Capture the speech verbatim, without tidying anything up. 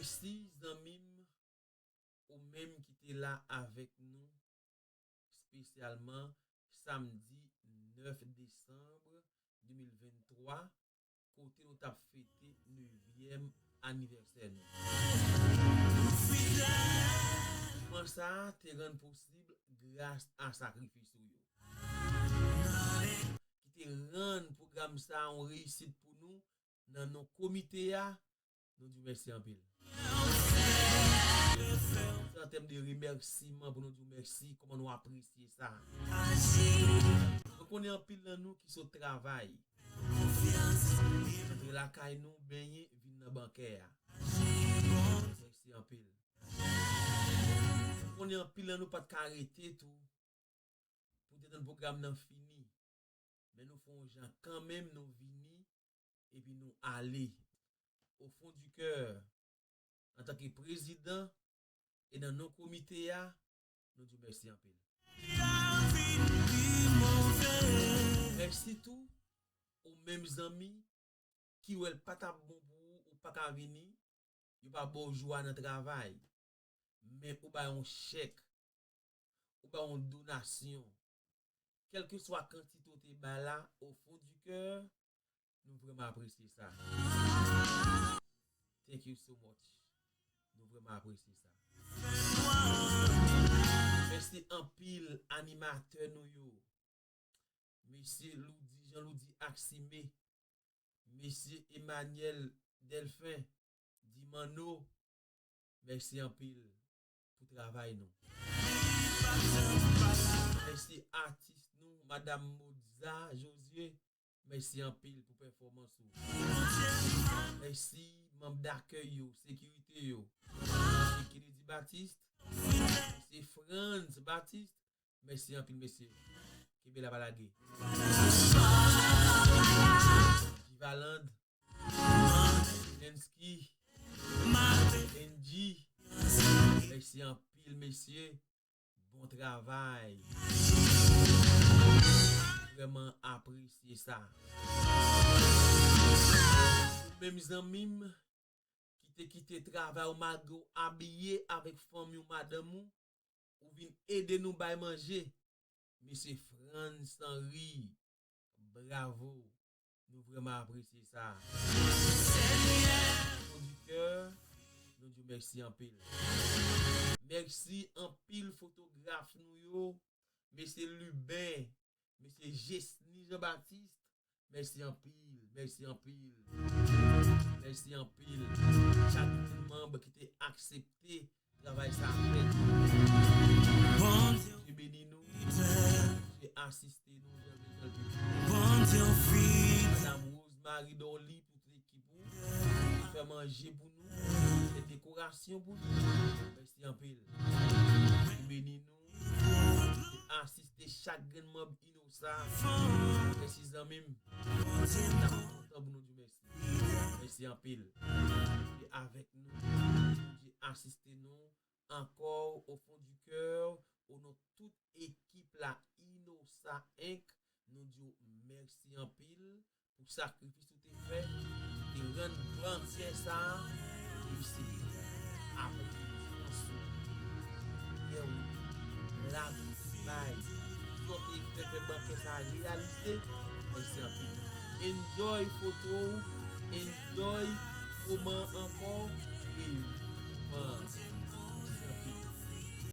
Mèsi zanmi m, ou menm ki te la avèk nou, espesyalman samdi nèf desanm de mil venntwa, kote nou t ap fete nevyèm anivèsè nou. Moman sa a te rann posib gras a sakrifis ou yo, ki te rann pwogram sa a yon reyisit pou nou. Nan non komite a, nou di w mèsi anpil. Se an tèm de remèsiman pou nou di w mèsi, kòman nou apresye sa. Mwen konnen anpil nan nou ki sot travay, antre lakay nou, benyen, vin nan bankè a. Mèsi anpil. Mwen konnen anpil nan nou pa t ka rete tou pou te tann pwogram nan fini. Men nou fè yon jan kanmenm, nou vini, epi nou ale. Au fond du cœur, antanke prezidan e nan non komite a, nou di w mèsi anpil. Mèsi tou, ou menm zanmi, ki wè l pa t ap bon pou ou, ou pa ka vini, yo pa ba w jou a nan travay, men ou bay yon chèk, ou bay yon donasyon, kèlkeswa kantite w te bay la, au fond du cœur, nou vrèman apresye sa. Thank you so much. Nou vrèman apresye sa. Mèsi anpil animatè nou yo. Mesye Loudy, Jean Loudy Aximé, Mesye Emmanuel Delphin, Dimano, mèsi anpil pou travay nou. Mèsi atis nou, Madam Modza Josué, mèsi anpil pou pèfòmans ou. Mèsi manm dakèy yo, sekirite yo. Mesye Kennedy Baptiste, Mesye Franz Baptiste, mèsi anpil, mesye. Kenbe la, pa lage. Jivaland, Lensky, Benji, mèsi anpil, mesye. Bon travay. Vrèman apresye sa. Ou menm zanmi m, ki te kite travay ou malgre w abiye avèk fanmi w, madanm ou, ou vin ede nou bay manje. Mesye Frantz Henry, bravo. Nou vrèman apresye sa. Au fond du cœur, nou di w mèsi anpil. Mèsi anpil fotograf nou yo, Mesye Luben, Mesye Jesny Jean Baptiste, mèsi anpil, mèsi anpil. Mèsi anpil. Chak manm ki te aksepte travay sa a fèt. Bondye beni nou. Bondye asiste nou jan l bezwen l piti. Madam Rosemary Dorly, pou tout ekip ou, ki fè manje pou nou, fè dekorasyon pou nou. Mèsi anpil. Bondye beni nou. Bondye asiste chak grenn manm Inosa. Mèsi zanmi m. N ap kontan pou nou di mèsi. Mèsi anpil. Bondye avèk nou. Bondye asiste nou ankò au fond du cœur, o non tout ekip la Inosa Inc, nou di w mèsi anpil pou sakrifis ou te fè, ki te rann bankè sa a, ki se apre konfyans ou, kè ou, lavi ou bay, sa w te fè, fè bankè sa a reyalize, mèsi anpil. Enjoy foto w, enjoy moman ankò, e